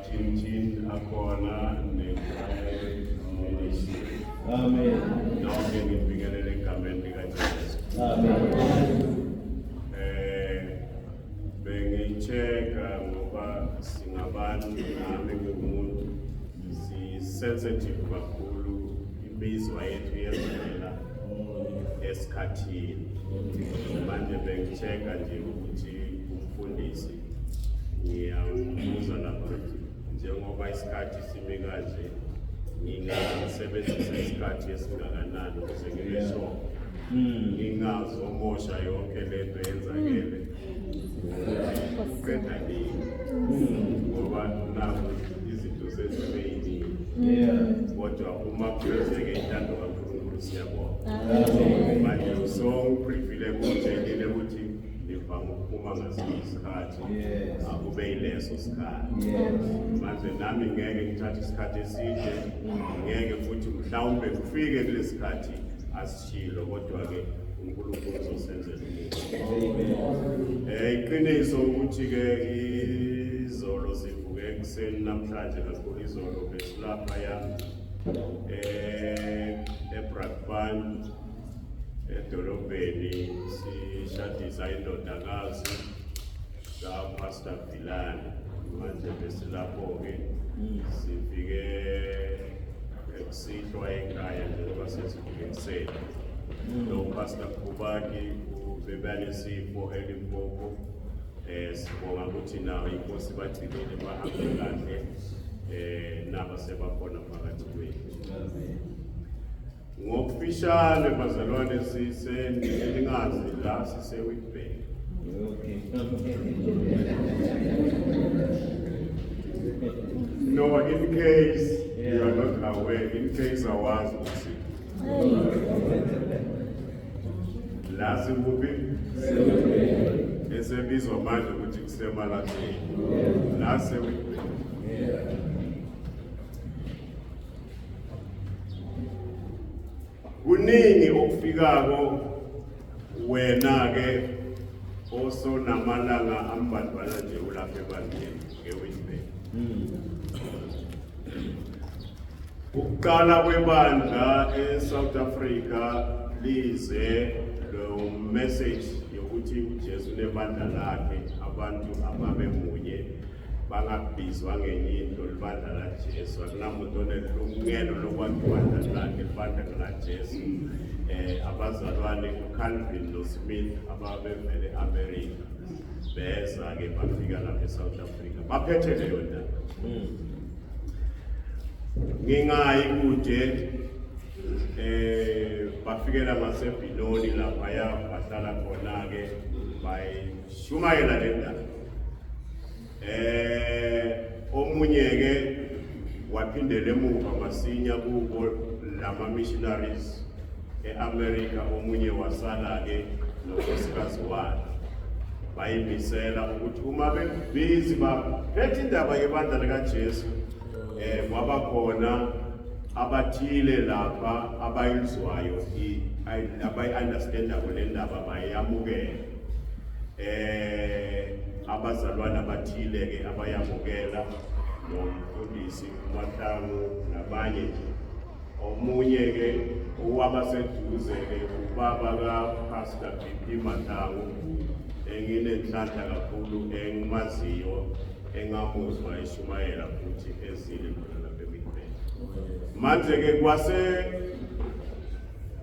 Chin akhona nekhaya ministry. Amen. Nonke ngibingelele egameni likaJesu. Amen. Eh bengicheka ngoba singabantu nami ngumuntu si sensitive kakhulu imizwa yethu yezwela esikhathini. Manje bengicheka nje ukuthi umfundisi ngiyambuza lapha ukuthi njengoba isikhathi simi kanje ngingasebenzisa isikhathi esingakanani ukuze ngibe sure ngingazomosha yonke lento yenzakele qeda nini ngoba naku izinto sezibe yiningi. Yeah. Kodwa uma kwenzeke intando kaNkulunkulu siyabonga. Amen. Manje usongibriefile kutshelile ukuthi nivama ukuphuma ngasiphi isikhathi. Yes. Akube yileso sikhathi. Yes. Manje nami ngeke ngithathe isikhathi eside, ngeke futhi mhlawumbe kufike kulesikhathi asishilo, kodwa-ke uNkulunkulu uzosenzela umusa. Amen. Iqiniso ukuthi ke izolo sivuke ekuseni namhlanje kakhulu izolo besilaphaya eBrakpan edolobheni sishadisa indodakazi kaPastor Vilane. Manje besilapho-ke sifike ekusihlwa ekhaya njengoba sesivuke ekuseni. Lo Pastor Khubaki ubebanesifo eLimpopo. Sibonga ukuthi nawo inkosi bagcinile bahambe kahle naba sebakhona phakathi kwethu. Amen. Ngokufishane bazalwane siseningazi la sise-Witbank. Okay. No, in case you are not aware, in case awazi ukuthi la sikuphi esebizwa manje ukuthi kuseMalahleni la seWitbank. Yeah. Kuningi okufikako wena ke osonamalanga ambadlwana nje ulapha ebandleni ngeWitbank. Ukuqala kwebandla eSouth Africa lize lo message yokuthi uJesu nebandla lakhe abantu ababe munye bangabizwa ngenye into libandla laJesu. Akunamuntu onelungelo lokwakha ibandla lakhe, libandla laJesu. Abazalwane uCalvin noSmith ababevele eAmerica beza ke bafika lapha eSouth Africa baphethe leyo ndaba. Ngingayi kude bafikela ngaseBinoni laphaya bahlala khona ke bayishumayela le ndaba. Omunye ke waphindela emuva masinya kubo lama missionaries eAmerica, omunye wasala ke nonkosikazi wakhe. Bayimisela ukuthi uma bebhizi baphethe indaba yebandla likaJesu kwaba khona abathile lapha abayizwayo abayi-understandako le ndaba bayamukela. Abazalwana abathile ke abayamukela nomfundisi uMahlangu nabanye nje. Omunye ke owabaseduze ke ubaba kaPastor BP Mahlangu enginenhlanhla kakhulu engimaziyo engamuzwa eshumayela futhi ezile khona lapha eWitbank. Manje ke kwase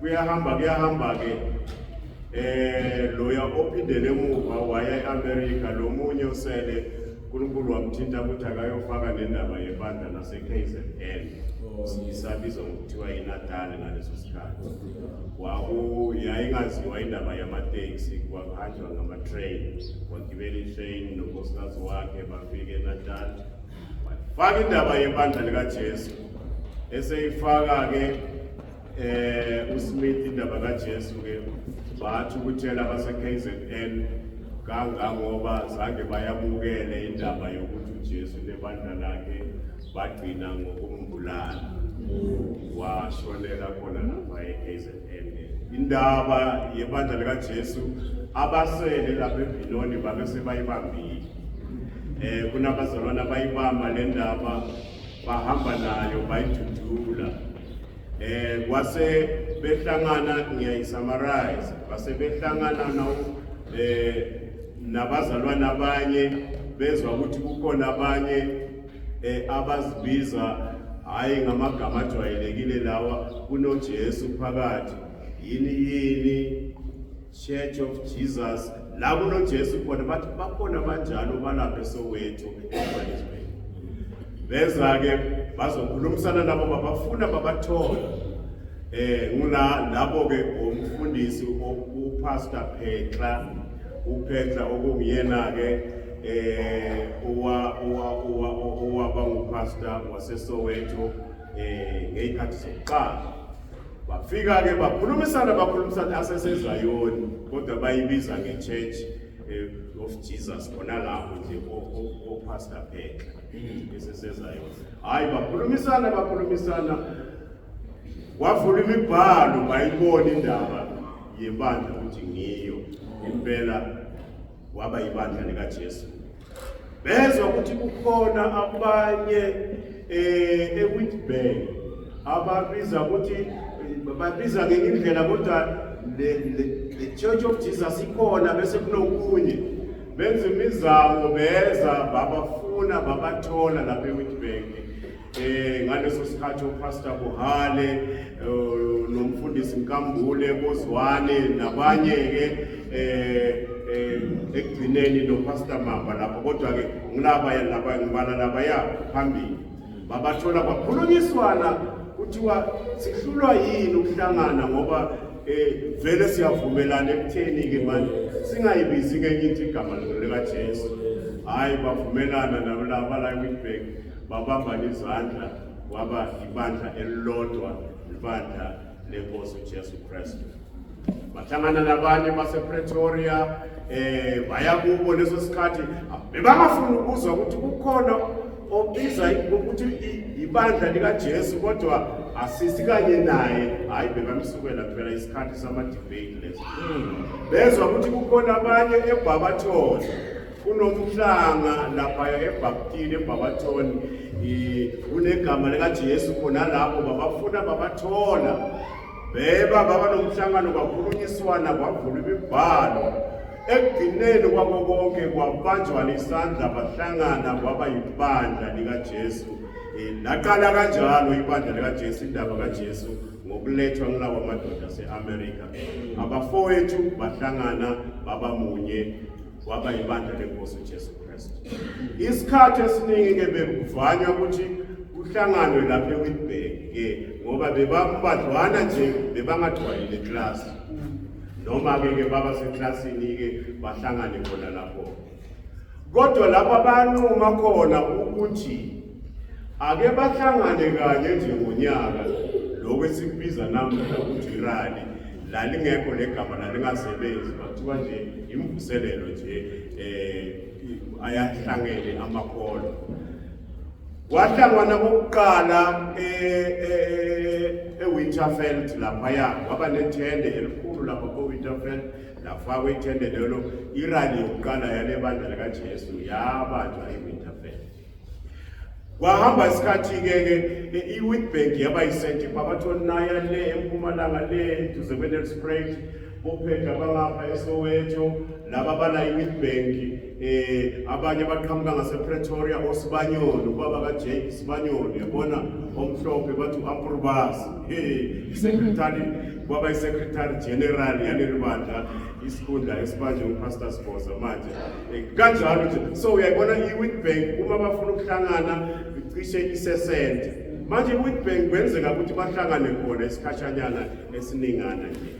kuyahamba ke loya ophindele emuva waya eAmerica, lo munye osele uNkulunkulu wamthinta ukuthi akayofaka nendaba yebandla lase-KZN isabizwa ngokuthiwa iNatal ngaleso sikhathi. Yayingaziwa indaba yamateksi, kwakuhanjwa ngama-train. Wagibela i-train nonkosikazi wakhe bafika eNatal, wafaka indaba yebandla likaJesu. Eseyifaka-ke uSmith indaba kaJesu ke bathi ukutshela abase-KZN kangangoba zange bayamukele indaba yokuthi uJesu nebandla lakhe, bagcina ngokumbulala. Washonela khona lapha e-KZN. Indaba yebandla likaJesu abasele lapha eBinoni babe sebayibambile. Kunabazalwana bayibamba le ndaba, bahamba nayo, bayidudula. Kwase behlangana, ngiyayi-summarize, base behlangana nawo nabazalwana abanye, bezwa ukuthi kukhona abanye abazibiza hayi ngamagama ajwayelekile lawa, kunoJesu phakathi, yini yini Church of Jesus, la kunoJesu khona, bathi bakhona banjalo balapha eSoweto, eJohannesburg. Beza-ke bazokhulumisana nabo, babafuna, babathola. Ngula labo-ke umfundisi uPastor Phetla, uPhetla okunguyena-ke owa owa owa owaba ngupastor waseSoweto ngey'khathi zokuqala. Bafika-ke bakhulumisana, bakhulumisana asesezayoni, kodwa bayibiza nge-Church of Jesus khona lapho nje, oPastor Phetla esesezayoni. Hhayi, bakhulumisana, bakhulumisana, kwavula imibhalo, bayibona indaba yebandla ukuthi ngiyo impela, waba ibandla likaJesu. Bezwa ukuthi kukhona abanye eWitbank ababiza ukuthi, babiza ngenye indlela, kodwa le Church of Jesus ikhona, bese kunokunye. Benza imizamo, beza, babafuna, babathola lapha eWitbank. Ngaleso sikhathi uPastor Buhale nomfundisi Nkambule Bozwane nabanye ke, ekugcineni noPastor Mamba lapho, kodwa ke ngilaba laba ngibala laba ya phambili. Babathola, kwakhulunyiswana, kuthiwa sihlulwa yini ukuhlangana, ngoba vele siyavumelana ekutheni ke manje singayibizi ngenye into, igama likaJesu. Hayi, bavumelana nalaba la eWitbank, babambana izandla, kwaba ibandla elilodwa, ibandla lenkosi uJesu Kristu. Bahlangana nabanye basePretoria, baya kubo. Leso sikhathi bebangafuni ukuzwa ukuthi kukhona obiza ukuthi ibandla likaJesu kodwa asisikanye naye. Hayi, bebamsukela phela, isikhathi sama-debate leso. Bezwa ukuthi kukhona abanye eBarberton, kunomhlanga laphaya eBhaptini eBarberton, kunegama likaJesu khona lapho. Babafuna, babathola, beba baba nomhlangano, kwakhulunyiswana, kwavulwa imibhalo. Ekugcineni kwako konke kwabanjwana isandla, bahlangana, kwaba ibandla likaJesu. Laqala kanjalo ibandla likaJesu, indaba kaJesu, ngokulethwa ngulawa madoda ase-Amerika. Abafowethu bahlangana, baba munye, kwaba ibandla lenkosi uJesu Kristu. Isikhathi esiningi-ke bekuvanywa ukuthi kuhlanganwe lapha eWitbank-ke, ngoba bebambadlwana nje, bebangagcwali klasi, noma-ke ke baba seklasini-ke, bahlangane khona lapho. Kodwa lapha banquma khona ukuthi ake bahlangane kanye nje ngonyaka, lokho esikubiza namuhla ukuthi i-rally. Lalingekho legama, lalingasebenzi, kwathiwa nje imvuselelo nje, ayahlangene amakholwa. Kwahlangana kokuqala eWinterveld laphaya, kwaba nethende elikhulu lapha ko-Winterveld, lafakwa ithende lelo. I-rally yokuqala yale bandla likaJesu yabanjwa eWinterveld. Kwahamba isikhathi-ke ke i-Witbank yaba yi-centre, Barberton naya le empumalanga le eduze kwe-Nelspruit, bophedla bangapha eSoweto, laba bala i-Witbank, abanye baqhamuka ngasePretoria, oSibanyoni, ubaba kaJake Sibanyoni, yabona, omhlophe, bathi u-Amprubasi, hey, secretary, kwaba i-secretary general yaleli bandla, isikhundla esibanjwe nguPastor Siboza manje. Kanjalo nje. So uyayibona i-Witbank, uma bafuna ukuhlangana cishe isesente manje i-Witbank, kwenzeka ukuthi bahlangane khona isikhashanyana esiningana nje.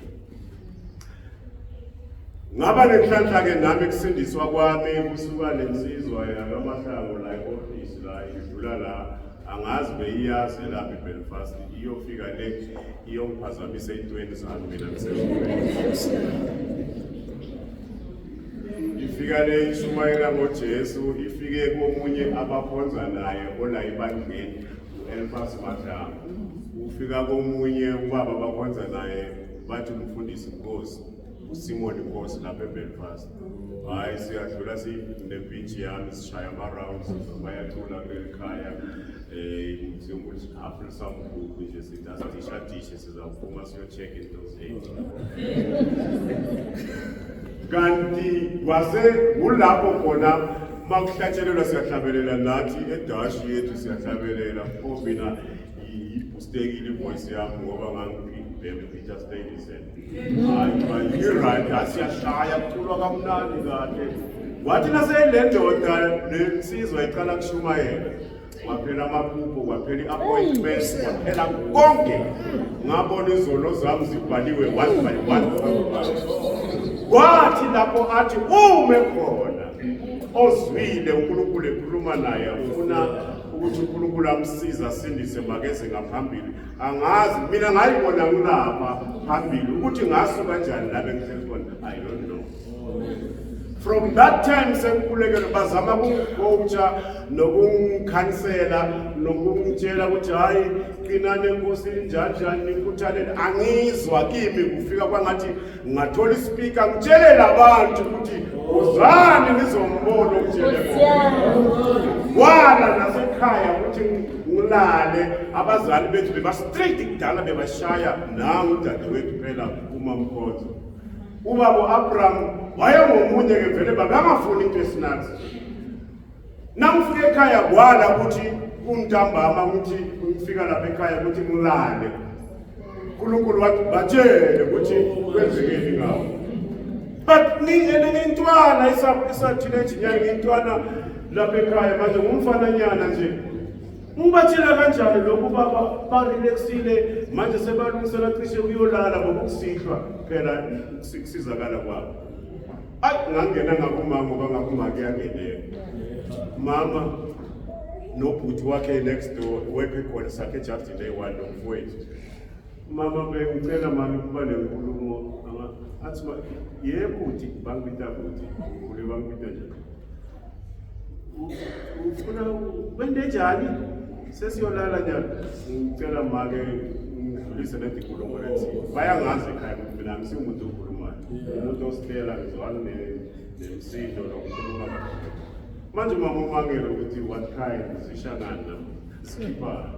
Ngaba nenhlanhla-ke nami kusindiswa kwami kusuka nensizwa yakaMahlangu la e-ofisi la, idlula la, angazi beyiyazi lapha eBelfast, iyofika le iyongiphazamisa ey'ntweni zami mina ngisemfweni. Ifika le ishumayela ngoJesu, ifike komunye abakhonza naye ola ebandleni, u-Elfas Mahlangu. Ufika komunye ubaba abakhonza naye, bathi umfundisi Nkosi. uSimon Nkosi lapha eBelfast. Hayi, siyadlula sinepitch yami, sishaya ama-rounds, bayacula kuleli khaya, um samkhukhu nje, sithi asidishadishe, sizawuphuma siyo-check into zethu. Kanti kwase kulapho khona makuhlatshelelwa, siyahlabelela nathi edashi yethu, siyahlabelela. Pho mina ibhustekile ivoice yami ngoba ngangibheme Peter Stuyvesant. Hayi, i-right, asiyashaya, kuculwa kamnandi kahle. Wathi nasele ndoda nensizwa iqala kushumayela, kwaphela amaphupho, kwaphela i-appointment, kwaphela konke. Ngabona izono zami zibhaliwe one by one. Kwathi lapho athi ume khona ozwile uNkulunkulu ekhuluma naye, afuna ukuthi uNkulunkulu amsize asindise, makeze ngaphambili. Angazi, mina ngayibona ngilapha phambili, ukuthi ngasuka kanjani la bengihlezi khona, I don't know. From that time sengikhulekele, bazama ukungicoacha nokungikhansela nokungitshela ukuthi hayi, qinani enkosini, njani njani, nikhuthalele. Angizwa. Kimi kufika kwangathi ngathola ispeaker, ngitshele labantu ukuthi uzani nizombona okutshele. Kwala nasekhaya ukuthi ngilale. Abazali bethu beba-strict kudala, bebashaya. Nangu udadewethu phela, uMamkhonzo. Ubaba u-Abraham wayengomunye-ke vele babangafuni into esinathi. Nangifika ekhaya kwala ukuthi kuntambama, ukuthi ngifika lapha ekhaya ukuthi ngilale. uNkulunkulu wathi batshele ukuthi kwenzekeni ngawo. But ngintwana isa-teenage nyana, ngintwana lapha ekhaya manje, ngumfananyana nje. Ngibatshela kanjani lokhu? Baba barelaxile manje, sebalungisela cishe kuyolala ngoba kusihlwa phela kusizakala kwabo. Ayi, ngangena ngakumama ngoba ngakumama kuyangeneka. Mama nobhuti wakhe next door wekhe khona, sakhe ejardini eyi-one nomfowethu. Mama, bengicela mani ukuba nenkulumo. Athi yebo bhuti, bangibita bhuti, ngikhule bangibita nje. Ufuna kwente njani? Sesiyolala nyana. Ngicela make ngidlulise leti nkulumo lethi. Bayangazi ekhaya ukuthi mina angisiwumuntu okhulumayo, umuntu ositela, ngizwani nemsindo nokukhuluma kakhulu. Manje mama umangele ukuthi what kind, zisha ngani nami sikhiphani.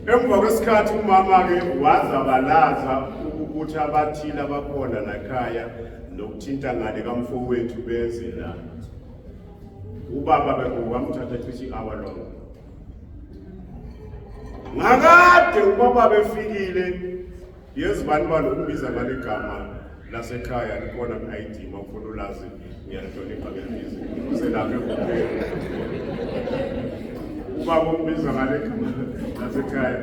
Emva kwesikhathi umama-ke wazabalaza ukubutha abathile abakhona lakhaya nokuthinta ngale kamfowethu, beze la. Ubaba bekwamthatha cishe i-hour long. Ngakade ubaba befikile, yezi bani bani ukumbiza ngale gama lasekhaya likhona ku-ID, mawufuna ulazi, ngiyalihlonipha, ngelibiza uselapha ebukhweni. Ubaba umbiza ngale gama lasekhaya,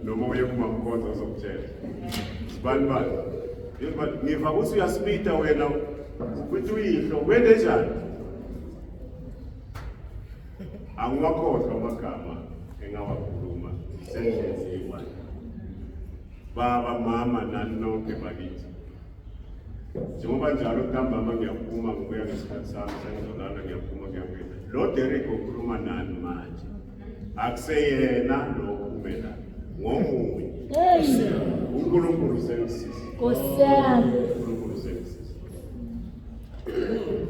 noma uye kumamkhonza uzokutshela. Sibani bani, yezi bani, ngiva ukuthi uyasibita wena ukuthi uyihlo, wende njani? Angiwakhohlwa amagama engawakhuluma sendlini eyi-one. Baba, mama, nani nonke bakithi, njengoba njalo ntambama ngiyaphuma, ngibuya ngesikhathi sami, sengizolala, ngiyaphuma, ngiyabuya. Lo Derek okhuluma nani manje akuseyena lo ophumela ngomunye. UNkulunkulu sengisiza. Nkosi yami. UNkulunkulu sengisiza.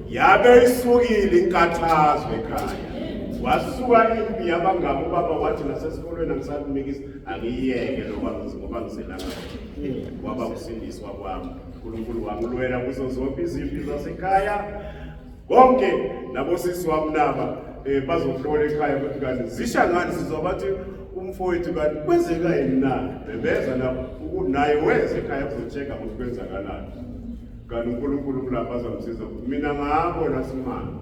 Yabe isukile inkathazo ekhaya, wasuka impi yabangabo. Ubaba wathi nasesikolweni angisakumikisa, angiyeke loba ngoba ngizelanga. Kwaba kusindiswa kwami. uNkulunkulu wangilwela kuzo zonke izimpi zasekhaya konke. Nabosisi wami naba bazohlola ekhaya ukuthi kanti zisha ngani. Sizwa bathi umfowethu kanti kwenzeka yini na? Bebeza nabo, naye weze ekhaya kuzocheck-a ukuthi kwenzakalani. Kanti uNkulunkulu kulapho azamsiza. Mina ngabona simanga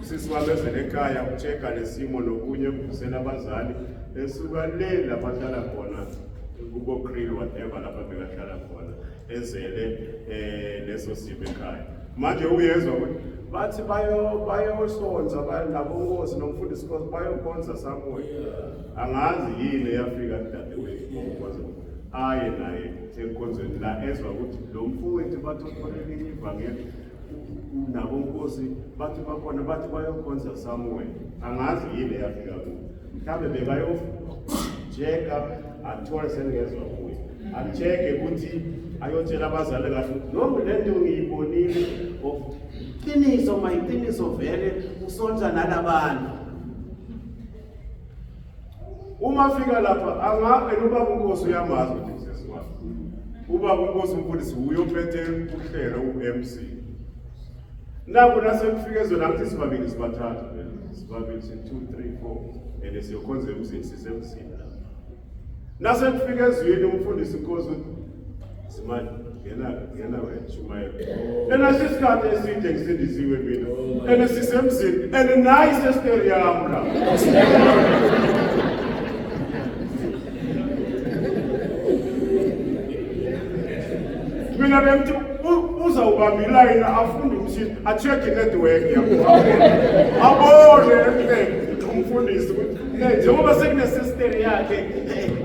usisi wami ezele ekhaya ucheck-a lesimo nokunye, kuvusela abazali esuka le lapho ahlala khona kubo Kriel, whatever lapho bekahlala khona, ezele leso simo ekhaya. Manje uyezwa ukuthi bathi bayosonza nabonkosi nomfundisi nkosi, bayokhonza somewhere. Angazi yini eyafika kudadewethu ngokukhonza, aye naye enkonzweni la, ezwa ukuthi lo mfowethu bathi uthole elinye ivangeli nabonkosi, bathi bakhona, bathi bayokhonza somewhere. Angazi yini eyafika kuyo, mhlawumbe bebayojeka athole, sengezwa kuye. Acheke ukuthi ayotshela abazali kahle ukuthi noma le nto ngiyibonile of Qiniso mayiqiniso vele usonta nalabantu. Uma fika lapha angabe ubaba uNkosi uyamazi ukuthi usesi wakhe. Ubaba uNkosi umfundisi uye ophethe uhlelo u-MC. Naku nasekufika ezweni angithi sibabili sibathathu vele. Sibabili si 2 3 4 and siyokhonza emzini sisemzini lapha. Nasekufika ezweni umfundisi inkosi uthi Simani ngena ngena wena shumayela. Ena sisikhathi eside ngisindisiwe mina. Ena sisemzini and nayi sister yami la. Mina bengithi uzawubamba ilayini afunde umshini a-check i-network yakho abone umfundisi ukuthi njengoba sekunesisteri yakhe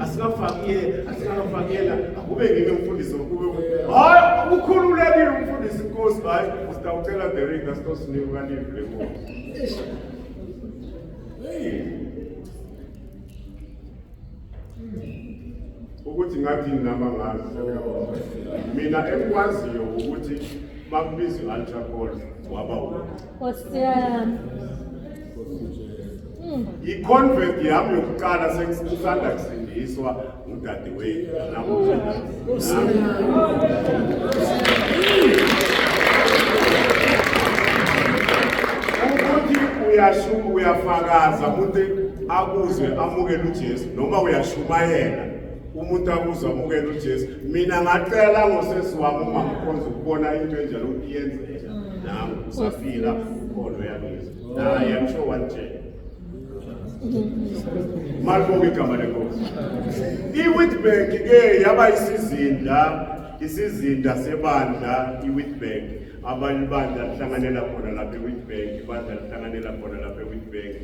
asingafakiye asingafakela akube ngimi umfundisi kube hayi ukhululekile umfundisi inkosi hayi sitawucela Derek asitosinika kalive lenkosi. Ukuthi ngathi nami angazi mina engikwaziyo ukuthi bakubiza i-altar call waba Nkosi yami. I-convert yami yokuqala sengisanda kusindiswa ngudadewethu namuhla. Ukuthi uyashuma uyafakaza umuntu akuzwe amukele uJesu noma uyashumayela umuntu akuzwe amukele uJesu. Mina ngacela ngosesi wami uma ngikhonza ukubona into enjalo ukuthi iyenzeka. Nangu usafila ukhona uyangizwa. Naye I'm sure one day. Malibonga igama lenkosi. I-Witbank ke yaba isizinda isizinda sebandla i-Witbank. Abanye ibandla lihlanganela khona lapha e-Witbank, ibandla lihlanganela khona lapha e-Witbank.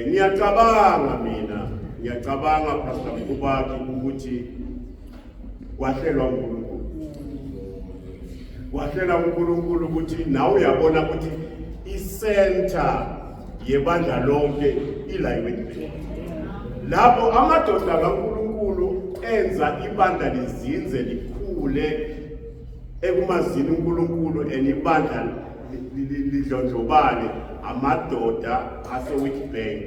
Ngiyacabanga mina, ngiyacabanga Pastor Mkhubaki ukuthi kwahlelwa uNkulunkulu. Kwahlela uNkulunkulu ukuthi nawe uyabona ukuthi i-center yebandla lonke ila eWitbank. Lapho amadoda kaNkulunkulu enza ibandla lizinze likhule ekumazini uNkulunkulu and ibandla lidlondlobale amadoda aseWitbank.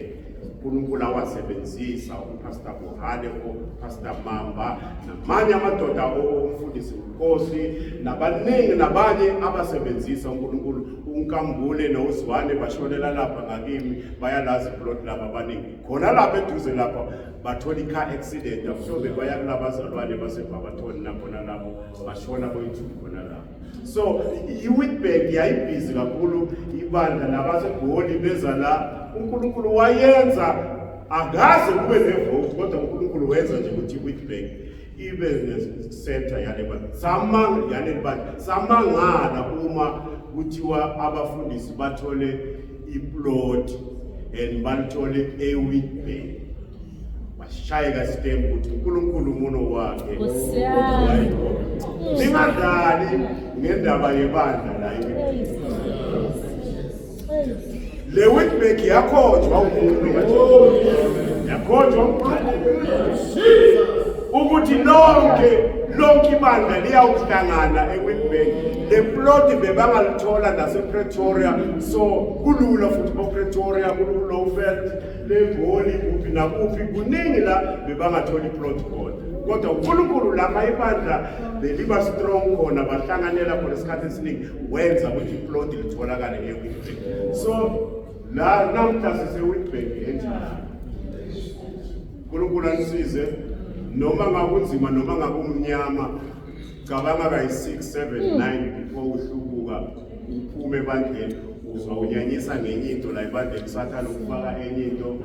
uNkulunkulu awasebenzisa uPastor Bohale, uPastor Mamba namanye amadoda omfundisi uNkosi nabaningi nabanye abasebenzisa uNkulunkulu uNkambule noZwane bashonela lapha ngakimi bayalazi iplot lapha abaningi khona lapha eduze lapha bathola i-car accident I'm sure bebaya kulabazalwane baseBarberton nakhona lapho bashona boyi-two khona lapho. So i-Witbank yayibhizi kakhulu ibandla labaseGoli beza la uNkulunkulu wayenza akaze kube nevote kodwa uNkulunkulu wenza nje ukuthi i-Witbank ibe ne-center yale bandla samang yaleli bandla samangala uma kuthiwa abafundisi bathole iplot and balithole eWitbank washayeka isitembu ukuthi uNkulunkulu umuno wakhe. Nkosi yami. Ningadlali ngendaba yebandla la eWitbank. Le Witbank yakhonjwa umuntu kanje. Yakhonjwa uNkulunkulu ukuthi lonke lonke ibandla liyawuhlangana eWitbank. Le plot bebangalithola nasePretoria so kulula futhi boPretoria kulula leGoli kuphi nakuphi kuningi la bebangathola iplot khona kodwa uNkulunkulu lapha ibandla beliba strong khona bahlanganela khona isikhathi esiningi wenza ukuthi iplot litholakale eWitbank. So la namhla sise-Witbank enjalo. uNkulunkulu anisize noma ngakunzima noma ngakumnyama cabanga kayi-6 7 9 before uhlubuka uphume ebandleni uzwa unyanyisa ngenye into la ebandleni sathane ukufaka enye into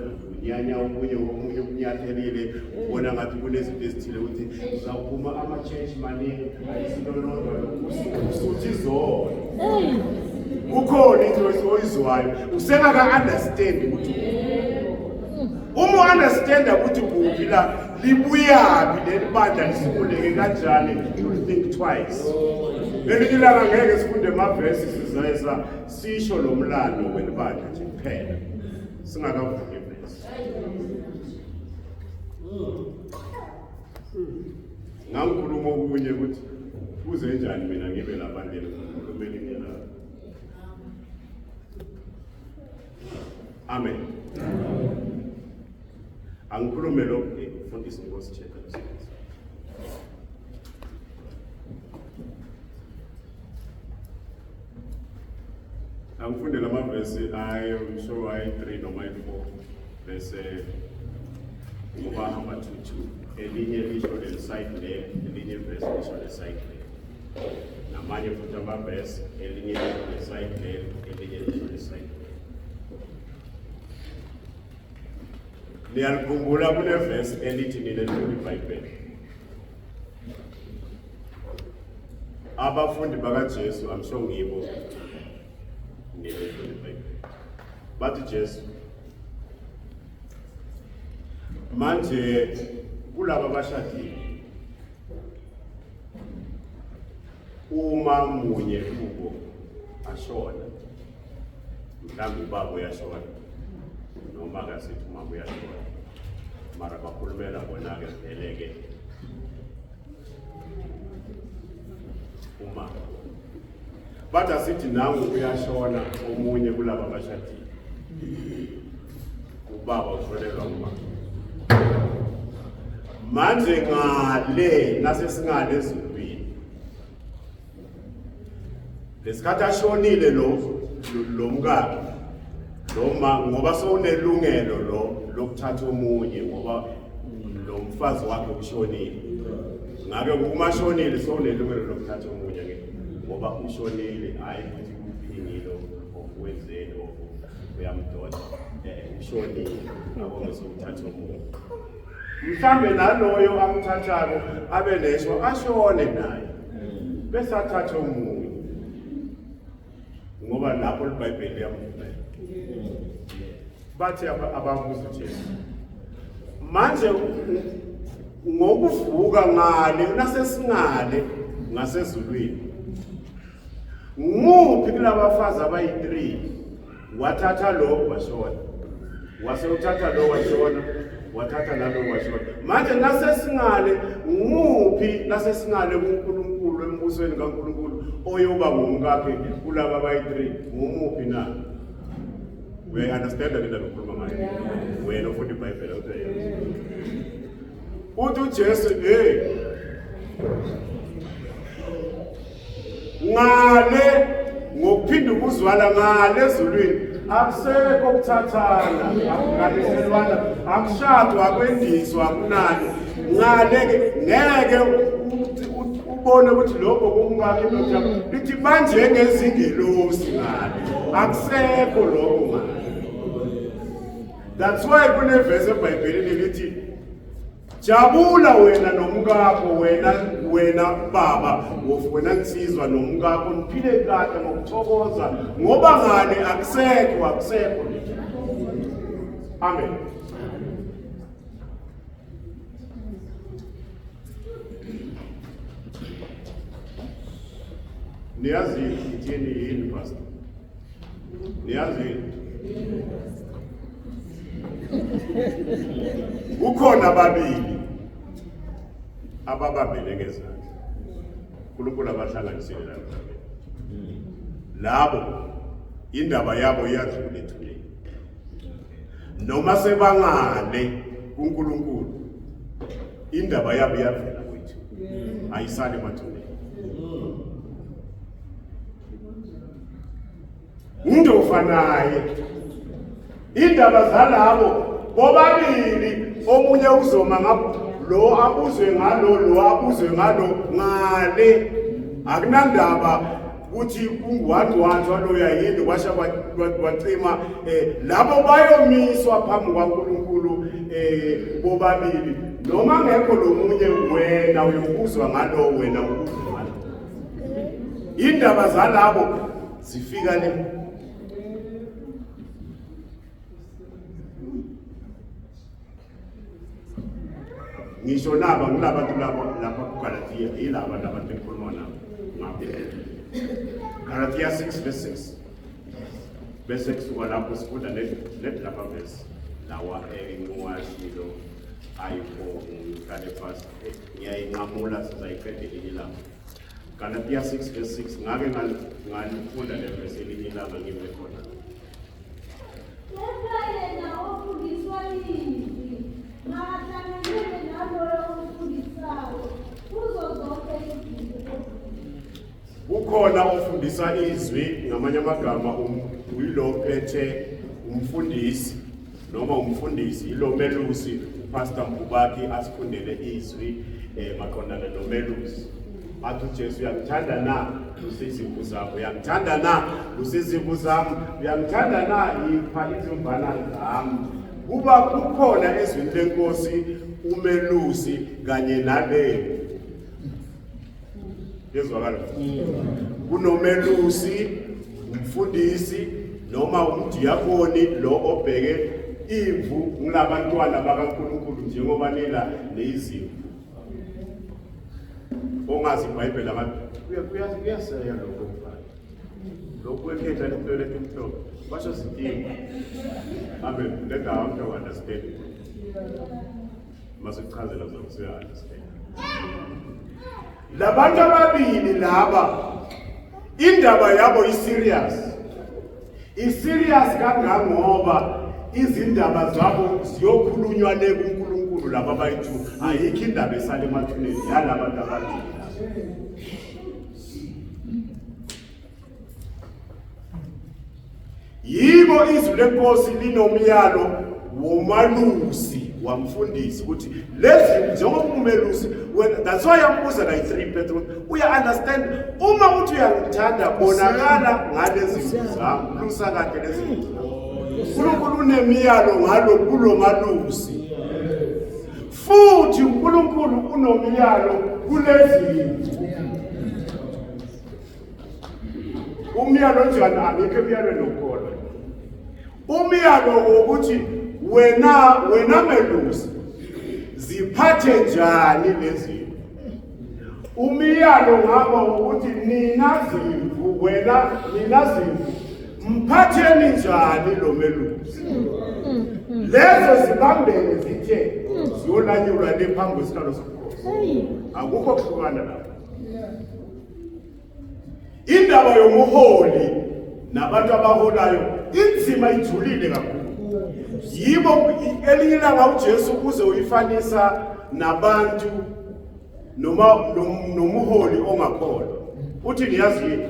unyanya omunye omunye ukunyathelile ubona ngathi kunezinto ezithile ukuthi uzawuphuma ama-church maningi ayisilolodwa usuthi izona kukhona into oyizwayo usengaka-understand ukuthi uma u-understanda ukuthi kuphi la libuyaphi leli bandla lisimuleke kanjani you'll think twice. Ngelinye ilanga ngeke sifunde amavesi sizayisa sisho lo mlando welibandla nje kuphela singakavuli ivesi. Ngangikhuluma okunye ukuthi kuze njani mina ngibe lapha ndlela ngikhuluma elinye la. Amen. Angikhulume lokhu mfundisi Nkosi check Angifunde lamavesi ayi ngisho ayi-3 noma ayi-4 bese ngoba hamba 2-2 elinye lisho leli side le, elinye ivesi lisho le side le, namanye futhi amavesi elinye lisho le side le, elinye lisho le side le. Niyalikhumbula kunevesi elithi nina nifunda iBhayibheli. Abafundi bakaJesu, I'm sure ngibo nina nifunda iBhayibheli. Bathi Jesu manje kulaba abashadile uma munye kubo ashona mhlawumbe ubaba uyashona noma akasithi umama uyashona mara bakhulumela bona-ke vele-ke umama bathi asithi nangu uyashona omunye kulaba abashadile ubaba ushonelwa ngumama manje ngale nasesingale ezulwini lesikhathi ashonile lo lo mkakhe noma ngoba sewunelungelo lo lokuthatha omunye ngoba lo mfazi wakhe ushonile ngabe uma shonile sewunelungelo lokuthatha omunye ke ngoba ushonile hayi ukuthi uphingile okwenzeni uyamdoda ushonile ngakho sewuthatha omunye mhlambe naloyo amthathako abe neshwa ashone naye bese athathe omunye ngoba lapho iBhayibheli liyamvumela bathi ababuza Jesu manje ngokuvuka ngale nasesingale ngasezulwini nguphi kulabafazi abayi-3 wathatha lo washona wase uthatha lo washona wathatha nalo washona manje nasesingale nguphi nasesingale kuNkulunkulu embusweni kaNkulunkulu oyoba ngumkakhe kulaba abayi-3 ngumuphi na? We understand le ndaba okhuluma ngayo wena ufunda iBhayibheli uthi uthi uJesu hey ngale ngokuphinda ukuzwala ngale ezulwini akusekho ukuthathana akuganiselwana akushadwa akwendiswa akunani ngale-ke ngeke ubone ukuthi lokho kumkakhe indoda lithi banjengezingelosi ngale akusekho lokho ngale that's why kunevesi ebhayibhelini lithi Jabula wena nomkakho wena wena baba wena nsizwa nomkakho niphile kahle ngokuthokoza ngoba ngani akusekho akusekho. Amen. Niyazi ithini yini pastor? Niyazi kukhona ababili ababambene ngezandla uNkulunkulu abahlanganisile la emhlabeni labo indaba yabo iyadlula ethuneni noma sebangale kuNkulunkulu indaba yabo iyavela kwethu ayisali emathuneni Ndofa naye indaba zalabo bobabili omunye uzoma ngapho lo abuzwe ngalo lo abuzwe ngalo ngale akunandaba ukuthi kunguwadwadwa loya yini kwasha kwacima labo bayomiswa phambi kwaNkulunkulu bobabili noma ngekho lomunye wena uyokuzwa ngalo wena ukuzwa ngalo indaba zalabo zifika le ngisho naba ngulabantu labo lapha kuGalathiya yilaba labantu engikhuluma nabo ngabo Galatia 6 verse 6 bese kusuka lapho sifunda net lapha verse lawa engiwashilo. Ayi-4 ngiqale fast, ngiyayinqamula, sizayiqeda elinye ilanga. Galatiya 6 verse 6, ngake ngalifunda le verse elinye ilanga ngime khona. Kepha yena ofundiswa izwi makahlanganyele naloyo omfundisayo kuzo zonke izinto ezinhle. Kukhona ofundisa izwi, ngamanye amagama uyilo phethe umfundisi noma umfundisi yilo melusi, uPastor Mbubaki asifundele izwi maqondana nomelusi. Athi uJesu, uyangithanda na? Lusizimvu zami. Uyangithanda na? Lusizimvu zami. Uyangithanda na? Ipha izimvana zami. Kuba kukhona ezwini lenkosi umelusi kanye naleli. Yezwakala. Kunomelusi, umfundisi noma umdiyakoni lo obheke imvu ngilabantwana bakaNkulunkulu njengoba nila neyizimvu. Ongazi iBhayibheli abantu kuyaseya lokho mfana. Lokhu ekhehla letoilet emhlophe basho sidinga. Amen. Le ndawo angeke understand. Masichazela uzokusuya understand. Labantu ababili laba indaba yabo i-serious. I-serious kangangoba izindaba zabo ziyokhulunywa le kuNkulunkulu laba abayi-two. Ayikho indaba esale emathuneni yalabantu ababili laba. Yibo izwi lenkosi linomyalo womalusi wamfundisi ukuthi lezi njengoba umelusi wena, that's why yambuza la 3 Petro, uya understand uma uthi uyangithanda bonakala ngalezi zimvu zami, lusa kahle lezi zimvu zami. uNkulunkulu unemiyalo ngalo kulomalusi, futhi uNkulunkulu unomyalo kulezi zimvu. Umyalo njani? Angikho emyalweni wokukholwa. Umyalo wokuthi wena melusi ziphathe njani lezi. Umyalo ngaba ukuthi nina zimvu, wena nina zimvu mphatheni njani lo melusi. Lezo zibambene zithe ziyolanyulwa le phambi kwesihlalo sobukhosi. Akukho kuhlukana lapho. Indaba yomuholi nabantu abaholayo inzima, ijulile kakhulu. Yibo elinye ilanga uJesu uze uyifanisa nabantu noma nomuholi ongakholwa. Uthi niyazi yini?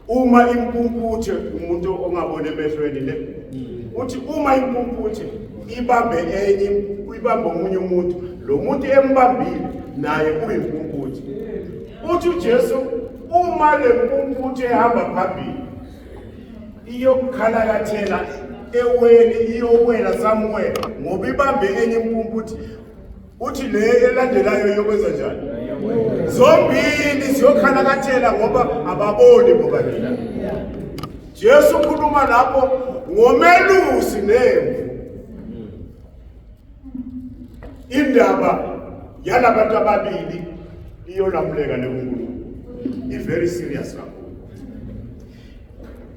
Uma impumputhe, umuntu ongaboni emehlweni le, uthi uma impumputhe ibambe enye, ibambe omunye umuntu, lo muntu embambile naye uyimpumputhe. Uthi uJesu uma le mpumputhe ehamba phambili iyokukhalakathela eweni, iyowela somewhere ngoba ibambe enye impumputhe, uthi le elandelayo iyokwenza njani? Zombili ziyokhalakathela ngoba ababoni bobabili. Jesu ukhuluma lapho ngomelusi nemvu. Indaba yalabantu ababili iyolamuleka nekuNkulunkulu. I-very serious kakhulu.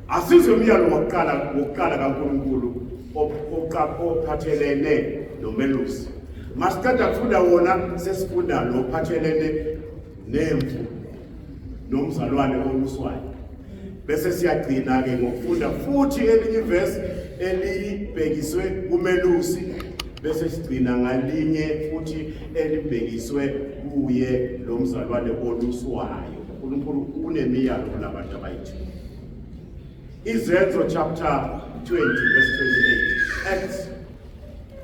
Asizwe umyalo wokuqala kaNkulunkulu ophathelene nomelusi. Masiqeda kufunda wona, sesifunda lo ophathelene nemvu nomzalwane oluswayo. Bese siyagcina ke ngokufunda futhi elinye ivesi elibhekiswe kumelusi, bese sigcina ngalinye futhi elibhekiswe kuye lo mzalwane oluswayo. uNkulunkulu unemiyalo kulabantu abayi-two. Izenzo chapter 20 verse 28. Acts,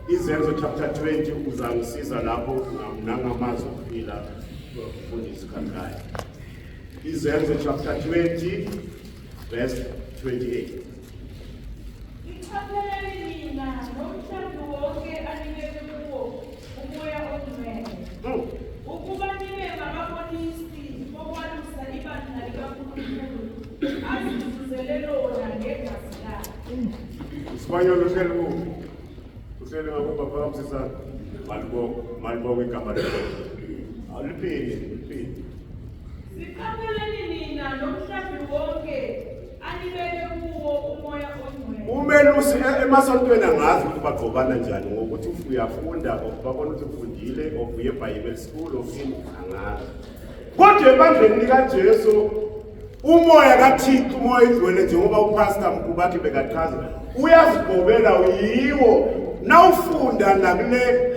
Izenzo chapter 20. Uzangisiza lapho nangamazwi okuphila, mfundisi Khakhaya. Izenzo chapter 20 verse 28. Iqapheleni nina nomhlambi wonke anikele kuwo uMoya oNgcwele ukuba nibe ngababonisi bokwalusa ibandla likaNkulunkulu azizuzele lona ngegazi lakhe. Isibanyoni uhleli kuphi? Uhleli ngakuba, phakamisisana. Malibongo, malibongo igama lenkosi. Awuliphinde, liphinde. Siqapheleni nina nomhlambi wonke anibeke kuwo uMoya oNgcwele. Umelusi emasontweni angazi ukuthi bagqokana njani ngokuthi uyafunda or babona ukuthi ufundile or uye Bible school or ini, angazi. Kodwa ebandleni likaJesu umoya kaThixo, umoya oyingcwele, njengoba uPastor Mkubathi bekachaza, uyazigobela uyiwo. Nawufunda nakule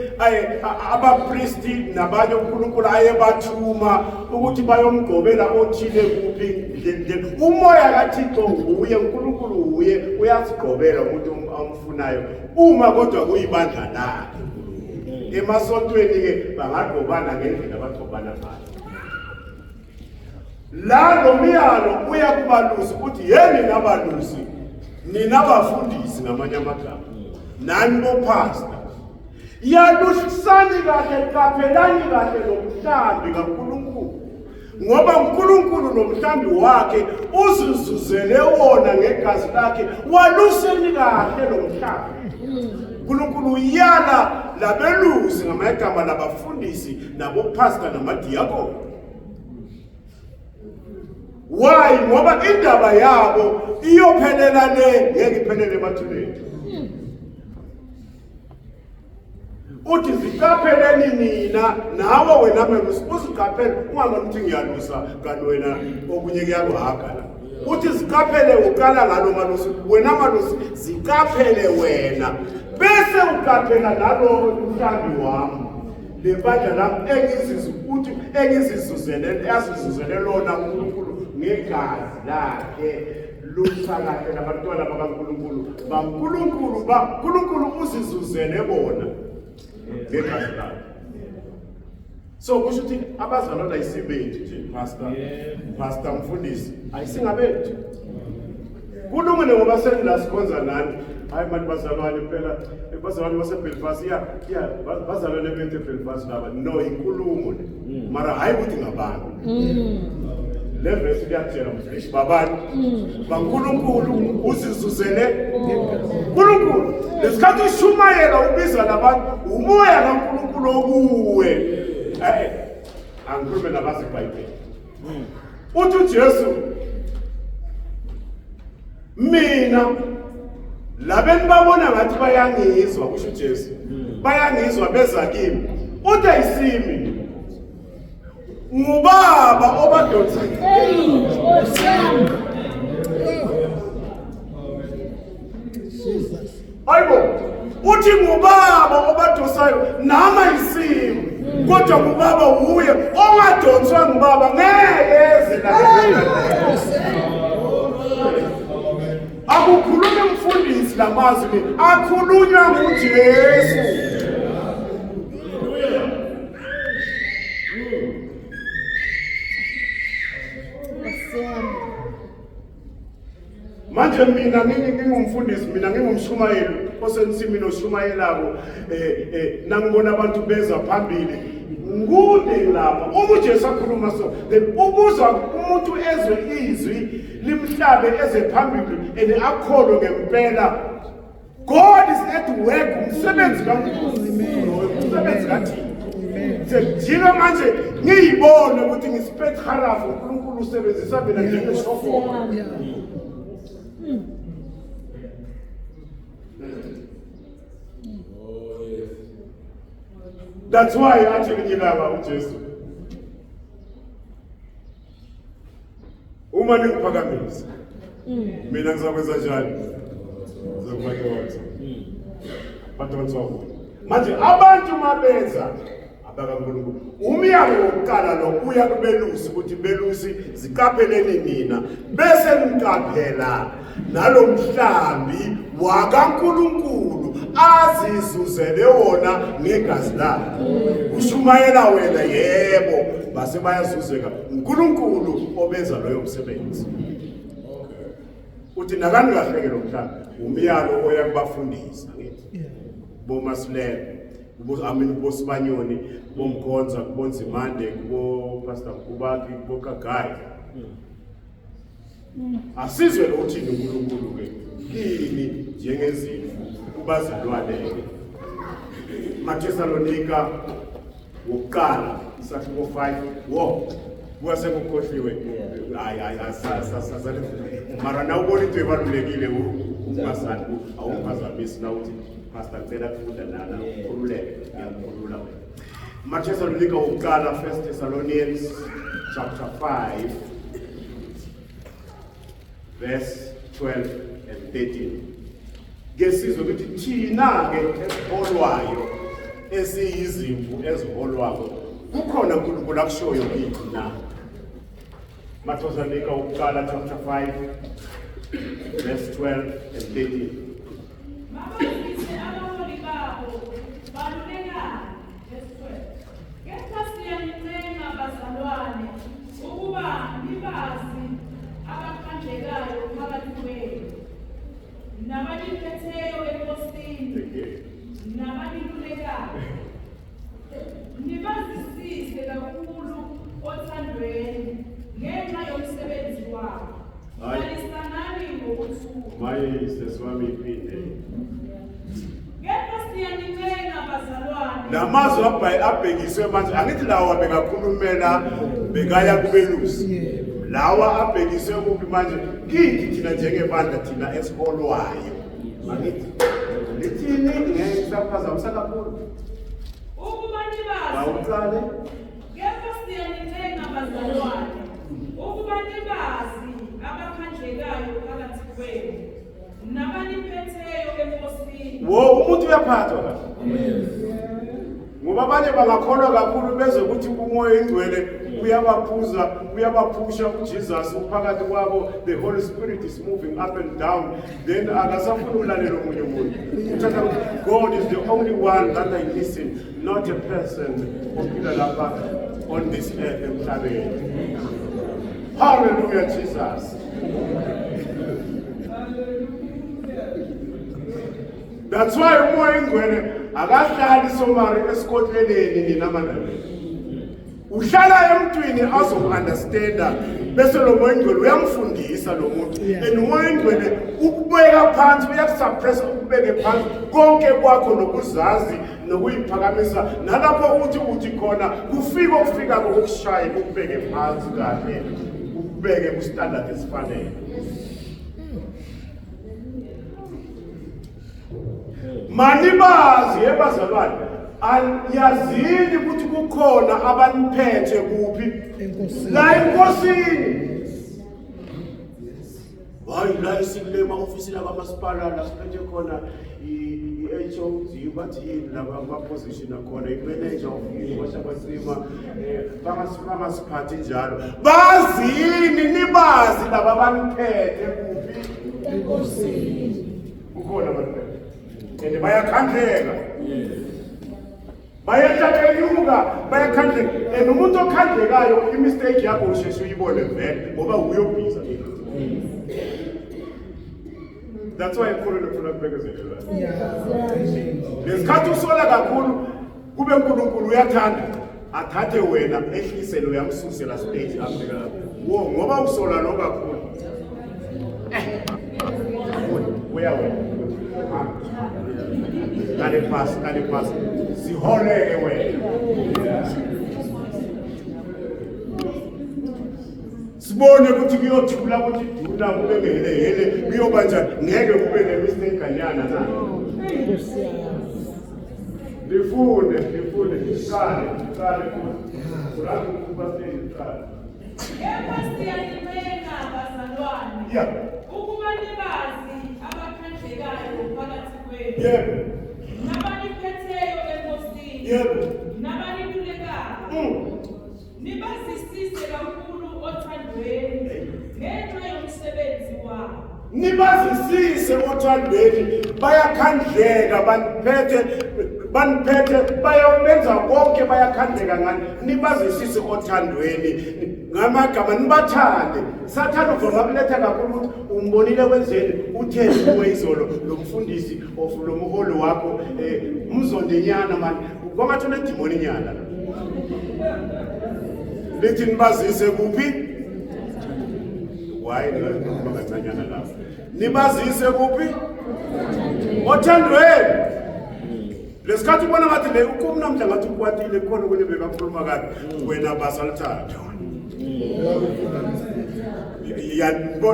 abapristi nabanye uNkulunkulu ayebathuma ukuthi bayomgqobela othile kuphi ndlela, umoya kaThixo nguye, uNkulunkulu uye uyazigqobela umuntu amfunayo, uma kodwa kuyibandla lakhe. Emasontweni-ke bangagqobana ngendlela abagqobana ngayo. La lo myalo uya kubalusi ukuthi ye nina balusi, nina bafundisi, ngamanye amagama nani bophasta, yalusani kahle, qaphelani kahle lo mhlambi kaNkulunkulu, ngoba uNkulunkulu nomhlambi wakhe uzizuzele wona ngegazi lakhe. Waluseni kahle lo mhlambi. uNkulunkulu uyala labelusi, ngamagama labafundisi nabophasta namadiyakoni. Why? Ngoba indaba yabo iyophelela le, ngeke iphelele emathuneni. Uthi ziqapheleni nina, nawe wena melusi uziqaphele, ungamane uthi ngiyalusa kanti wena okunye kuyakuhaga la. Uthi ziqaphele, uqala ngalo malusi, wena malusi ziqaphele wena, bese uqaphela nalo mhlambi wami, lebandla lami engizizuthu engizizuzele, azizuzele lona uNkulunkulu ngegazi lakhe. Lusa kahle nabantwana bakaNkulunkulu, baNkulunkulu, baNkulunkulu uzizuzele bona ngegazi lakhe. So kusho ukuthi abazalwana ayisibethu nje, pastor, pastor, mfundisi, ayisingabethu. Kulungile ngoba senila sikhonza nani. Hayi mani bazalwane, phela bazalwane baseBelfast, ya ya, bazalwane bethu eBelfast laba. No, inkulumo le, mara hayi ukuthi ngabantu. Le verse kuyatshela mfresh babani baNkulunkulu uzizuzele uNkulunkulu. Lesikhathi ushumayela ubiza labantu, umoya kaNkulunkulu okuwe. Angikhulume nabazi iBhayibheli. Uthi uJesu, mina labeni babona ngathi bayangizwa, kusho uJesu, bayangizwa beza kimi. Uthi ayisimi, ngubaba obadonsa. Hayibo, uthi ngubaba obadosayo, nama isimo, kodwa ngubaba wuye ongadonswa ngubaba ngeke eze la. Akukhulumi umfundisi lamazwi, akhulunywa nguJesu. Manje mina ngingumfundisi, mina ngingumshumayeli osensimini oshumayelako, nangibona abantu beza phambili ngude lapha, uma uJesu akhuluma so, then ukuzwa umuntu ezwe izwi limhlabe eze phambili and akholwe ngempela, God is at work. Umsebenzi kaNkulunkulu, umsebenzi kaThixo. Sejika manje ngiyibone ukuthi ngisiphethe harafu, uNkulunkulu usebenzisa mina njengeshofolo. That's why athi ngelinye ilanga uJesu, uma ningiphakamisa mina ngizakwenza njani? Ngizakubadonsa, badonswa kuye. Manje abantu mabenza abakaNkulunkulu, umyalo wokuqala lo uya kubelusi ukuthi belusi ziqapheleni nina, bese niqaphela nalo mhlambi wakaNkulunkulu azizuzele wona ngegazi lakhe. Ushumayela wena, yebo, base bayazuzeka, uNkulunkulu obenza loyo msebenzi. Uthi nakani kahle ke lo mhlambi, umyalo oya kubafundisi, angithi boMasilela, kubo, I mean, kubo Sibanyoni, kubo Mkhonza, kubo Nzimande, kubo Pastor Mkubaki, kubo Kagayi. Asizwe lokuthini uNkulunkulu ke kini njengezimvu kubazalwane ke. Mathesalonika wokuqala isahluko 5 wo buka sekukhohliwe. Hayi hayi, asasazale, mara nawubona into ebalulekile. Ungasali awuphazamisi na uthi pastor ngicela kufunda nana ukhululeke ngiyakhulula wena. Mathesalonika wokuqala, First Thessalonians chapter 5 verse 12 and 13. Ke sizwe ukuthi thina ke esiholwayo, esiyizimvu eziholwako, kukhona uNkulunkulu akushoyo kithi na. Mathesalonika wokuqala chapter 5 verse 12 and 13. Mabazise abaholi babo balulekane. Verse 12. Kepha siyanincenga bazalwane ukuba nibazi abakhandlekayo phakathi kwenu, nabaniphetheyo eNkosini, nabanilulekayo. Nibazisise kakhulu othandweni ngenxa yomsebenzi wabo. Hayi. Hlalisanani ngokuthula. Maye sesiwami iphinde. Kepha siyanincenga bazalwane. Lamazwi abhekiswe manje, angithi lawa bekakhulumela bekaya kubelusi. Lawa abhekiswe kuphi manje? Kithi thina njengebandla, thina esiholwayo. Angithi lithini? Ngeke kusaphazamisa kakhulu. Ukuba nibazi Awuqale. Kepha siyanincenga bazalwane ukuba nibazi abakhandlekayo phakathi kwenu, nabaniphetheyo eNkosini. Wo, umuntu uyaphathwa kahle. Ngoba abanye bangakholwa kakhulu beze ukuthi uMoya Ingcwele uyabaphuza, uyabaphusha, uJesus uphakathi kwabo, the Holy Spirit is moving up and down, then akasafuni ukulalela omunye umuntu. Uthatha ukuthi God is the only one that I listen, not a person ophila lapha on this earth, emhlabeni. Hallelujah, Jesus. That's why uMoya Ingcwele akahlali somari esikotleleni nina maNdebele. Uhlala emntwini azoku-understanda, bese lo Moya Ingcwele uyamfundisa lo muntu. And uMoya Ingcwele ukubeka phansi, uyakusuppressa, ukubeke phansi konke kwakho nokuzazi nokuyiphakamisa, nalapho uthi khona kufika okufika kokushaye, ukubeke phansi kahle, ukubeke ku-standard esifanele. Manibazi ebazalwane, yazini ukuthi kukhona abaniphethe kuphi? La eNkosini. Hayi la esikule ema-ofisini akamasipala la siphethe khona i-HOD, bathi yini laba ama-position akhona, i-manager of yini kwashabasima, bangasiphathi njalo. Bazini, nibazi laba baniphethe kuphi? Kukhona abaniphethe and bayakhandleka, bayehla benyuka, bayakhandleka. And umuntu okhandlekayo, i-mistake yakho usheshe uyibone vele ngoba uyobhiza. That's why ekhulule kufuna kubekezelelwa. Lesikhathi usola kakhulu, kube uNkulunkulu uyathanda athathe wena ehlise lo yamsuse la stage ambeka wo, ngoba usola lo kakhulu. Uya wena kale pasi, kale pasi, siholeke wena, sibone ukuthi kuyothula, ukuthi duna kube ngehelehele, kuyoba njani, ngeke kube ne-mistake kanyana na. Lifunde, lifunde, qale, qale futhi urazi ukuba stage, qale. Kepha siyanincenga bazalwane ukuba nibazi abakhandlekayo phakathi kwenu, nabaniphetheyo eNkosini, nabanilulekayo. Nibazisise kakhulu othandweni ngenxa yomsebenzi wabo. Nibazisise othandweni, bayakhandleka, baniphethe, baniphethe, bayabenza konke, bayakhandleka ngani. Nibazisise othandweni, ngamagama nibathande. Sathane uvama kuletha kakhulu ukuthi umbonile kwenzeni, uthe kuwe izolo lo mfundisi of lo mholi wakho, umzondenyana mani, kwangathi unedimoni nyana. Lithi nibazise kuphi? Why ngikhuluma kancanyana lapho? Nibazise kuphi? Othandweni. Lesikhathi ubona ngathi le ukum namhla ngathi ukwatile, khona okunye bekakhuluma kabi wena, basaluthatha.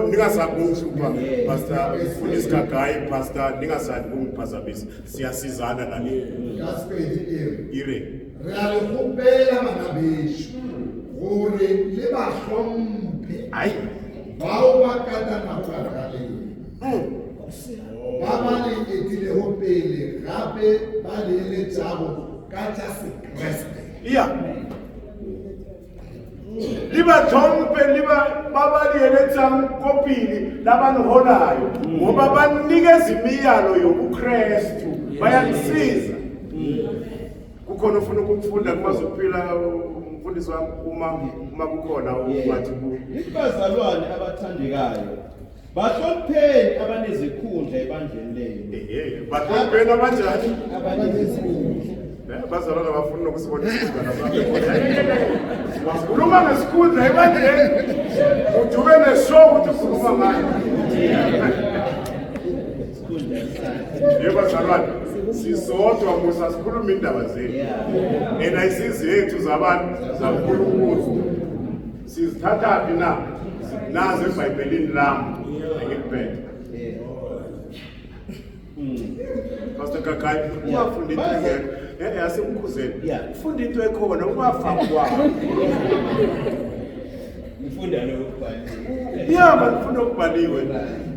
Ningasabi ukungihlupha Pastor Mfundisi Kagayi, Pastor, ningasabi ukungiphazamisa. Siyasizana la. Ka Sepedi e re, Ire. Re a le kgopela bana bešo gore le ba hlomphe Hayi. bao ba katanago gare ga lena, ba ba le etilego pele gape ba le eletšago ka tša Sekriste. Iya. Libathompe liba babaliyeletsang kopili labaniholayo ngoba banikeza imiyalo yobuKristu, bayanisiza. Kukhona ufuna ukufunda kumazokuphila umfundisi wami uma kukhona ungathi ku Nithi bazalwane abathandekayo, bahlonipheni abanezikhundla ebandleni lenu. Ehe, bahlonipheni abanjani? Abanezikhundla. Bazalwane abafuni nokusibona isikhundla lapha. Wakhuluma ngesikhundla ebandleni. Udube neshow ukuthi ukhuluma ngayo. Isikhundla sakhe. Yebo bazalwane, sisodwa musa sikhuluma indaba zethu. And ayisizethu zabantu zaNkulunkulu. Sizithathaphi na? Nazo eBhayibhelini lami. Angikuphethe. Pastor Kakayi, ungafunda into engekho. Asimkhuzeni. Ufunda into ekhona ungafaki kwakho. Ngifunda lokho kubhaliwe. Yeah, man, ufunda okubhaliwe.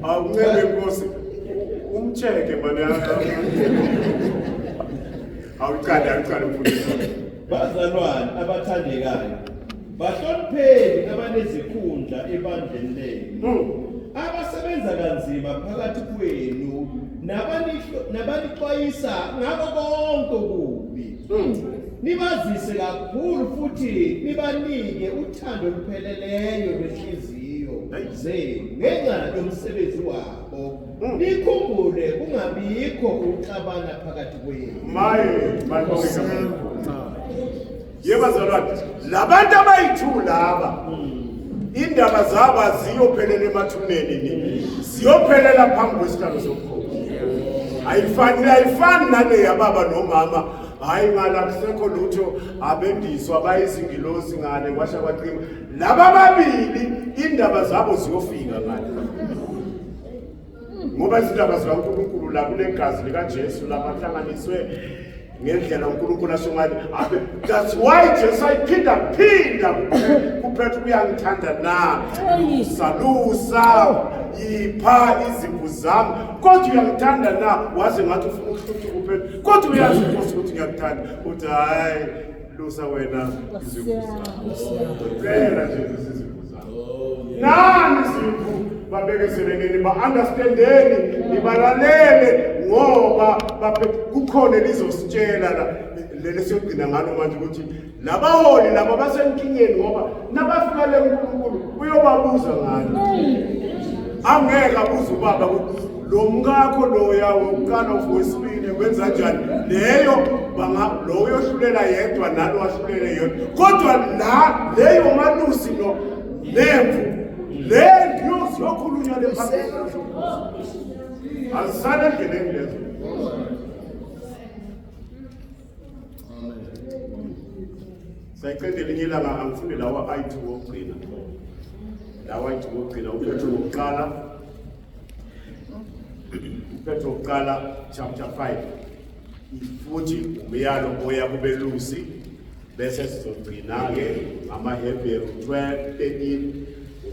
Awuncebe inkosi. Umcheke man. Awuqale mfundisi. Bazalwane abathandekayo, bahlonipheni abanezikhundla ebandleni lenu. Abasebenza kanzima phakathi kwenu nabanixwayisa ngakho konke okubi. Nibazise kakhulu futhi nibanike uthando olupheleleyo lwenhliziyo zenu ngenxa yomsebenzi wabo. Nikhumbule kungabikho ukuxabana phakathi kwenu. Maye, malibonge kakhulu. Yebo bazalwane, labantu abayithu laba indaba zabo aziyophelela emathuneni ni. Ziyophelela phambi kwesihlalo sobukhosi. Ayifani nale yababa nomama. Hayi ngala kusekho lutho, abendiswa bayizingilosi ngale kwasha kwaqima. Laba babili indaba zabo ziyofika ngale. Ngoba izindaba zikaNkulunkulu la kunegazi likaJesu lapha hlanganiswe ngendlela uNkulunkulu asho ngayo. That's why Jesu ayiphinda phinda kuPetru, uyangithanda na? Salusa yipha izimvu zami, kodwa uyangithanda na? Waze ngathi ufuna ukuhluthuka uPetru, kodwa uyazi Nkosi ukuthi ngiyakuthanda. Uthi hayi lusa wena izimvu zami, kuphela nje izimvu zami. Nani izimvu babekezeleleni, ba-understandeni, nibalalele, ngoba kukhona elizositshela la leli siyogcina ngalo manje ukuthi labaholi laba basenkingeni, ngoba nabafika le uNkulunkulu uyobabuza ngalo. Angeke abuze ubaba ukuthi lo mkakho loya wokuqala owesibili wenza njani, leyo lo uyohlulela yedwa nalo wahlulele yedwa, kodwa la leyo malusi no nemvu le yokhulunywa le phambili azisale endleleni lezo. Sayiqeda elinye ilanga, angifunde lawa ayi-2 wokugcina. Lawa ayi-2 wokugcina, uPetro wokuqala. uPetro wokuqala chapter 5. Futhi umyalo oya kubelusi, bese sizogcina-ke ngamaHebheru 12, 13,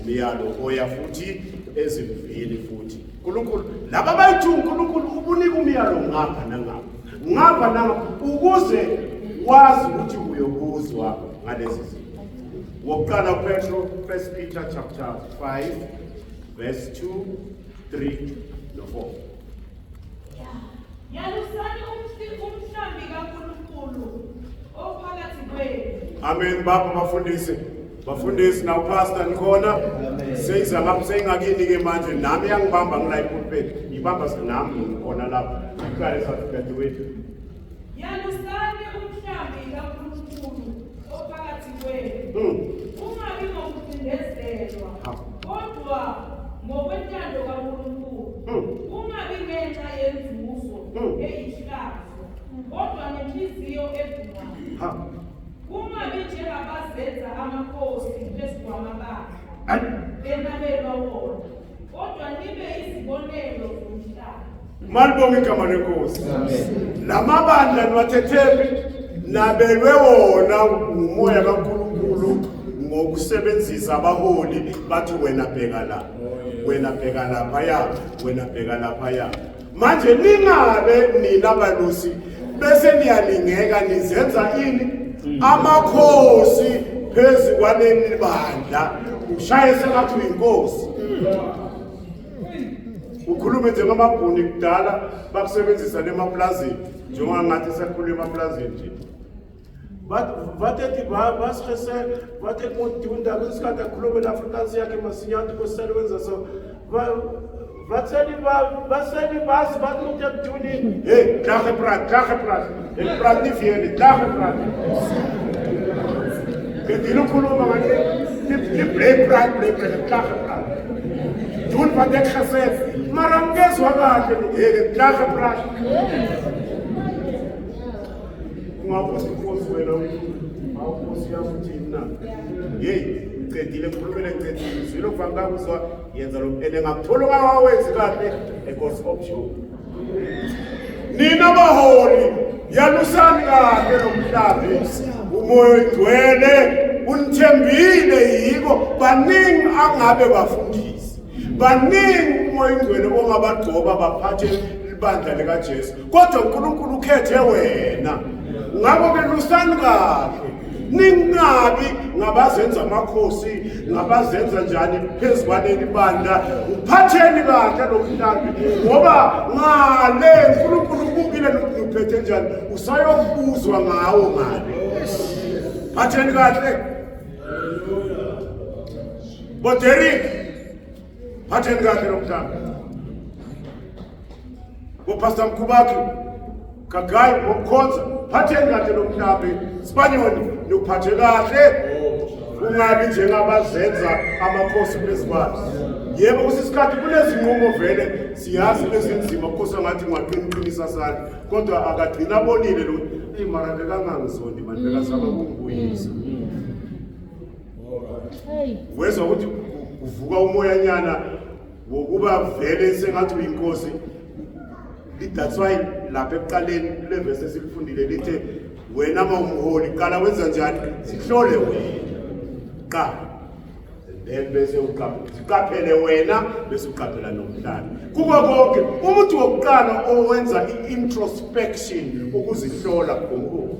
umyalo oya futhi ezimvini futhi. uNkulunkulu laba abayi-2 uNkulunkulu ubunika umyalo ngapha nangapha. Ngapha nangapha ukuze wazi ukuthi uyobuzwa ngalezi zinto. Wokuqala uPetro, 1 Peter chapter 5 verse 2, 3 no 4. Yalusani umhlambi kaNkulunkulu ophakathi kwenu. Amen baba bafundisi. Bafundisi na pastor nikhona. Seyiza ngapha seyingakini ke manje nami yangibamba ngila ipulpit. Ngibamba nami ngikhona lapha. Iqale sathi dadewethu. Yalusani umhlambi kaNkulunkulu ophakathi kwenu. Ungabi ngokucindezelwa, kodwa ngokwentando kaNkulunkulu. Ungabi ngenxa yenzuzo eyihlazo, kodwa ngenhliziyo evumayo. Kungabi njengabazenza amakhosi phezu kwamabandla. enabelwa wona, kodwa nibe izibonelo zomhlaba. Malibonga igama lenkosi. Lamabandla niwathethephi nabelwe wona ngumoya kaNkulunkulu ngokusebenzisa abaholi bathi wena bheka la, wena bheka laphaya, wena bheka laphaya. Manje ningabe nina balusi bese niyalingeka nizenza ini amakhosi phezu kwaleli bandla, ushaye sengathi uyinkosi. Ukhulume njengamabhuni kudala bakusebenzisa lemaplazini, njengoba ngathi sekukhulunywa emaplazini nje. Wat het die was gesê, wat ek moet doen, daar is isikhathi akhulume le-Afrikaans yakhe masinyane ukuthi wenza so. Wat sê die wat sê die baas, wat moet ek doen nie? Hey, klaar gepraat, klaar gepraat. Ek praat nie vir jou nie, klaar gepraat. Ek het ukhuluma ngathi die bly praat, bly praat, klaar gepraat. Doen wat ek gesê het, maar angezwa kahle. Hey, klaar gepraat. Ungabuza inkosi wena, awunkosi yami uthini na? Hey, ngicedile ngikhulumele ngicedile. Zwile ukuvanga kuzwa yenza lo ene ngakuthola ungawenzi kahle enkosi option. Nina baholi yalusani kahle lo mhlambi. Umoya oyingcwele unithembile yiko baningi angabe bafundisi. Baningi umoya oyingcwele ongabagcoba baphathe ibandla likaJesu. Kodwa uNkulunkulu ukhethe wena. Ngakho ke lusani kahle. Ningabi ngabazenza amakhosi, ngabazenza njani phezu kwaleli bandla. Uphatheni kahle lo mhlambi ngoba ngale uNkulunkulu ubukile nokuthi uphethe njani, usayokubuzwa ngawo ngale. Phatheni kahle. Bo Derek, phatheni kahle lo mhlambi. Bo Pastor Mkhubaki, Kagayi, Bomkhonza, phatheni kahle lo mhlambi. Sibanyoni, niwuphathe kahle. Ungabi njengabazenza amakhosi phezu kwakhe. Yebo, kusisikhathi kunezinqumo vele siyazi ezinzima kukosi ngathi ngwaqiniqinisa sandla, kodwa akagcina abonile lo eyi mara bekangangizondi mani bekazama ukungibuyisa. Wezwa ukuthi kuvuka umoyanyana wokuba vele sengathi uyinkosi. That's why lapha ekuqaleni kule verse esilifundile lithe wena mawumholi qala wenza njani, zihlole wena qala, then bese uqaphele wena bese uqaphela nomhlaba. Kuko konke umuntu wokuqala owenza i-introspection ukuzihlola umholi.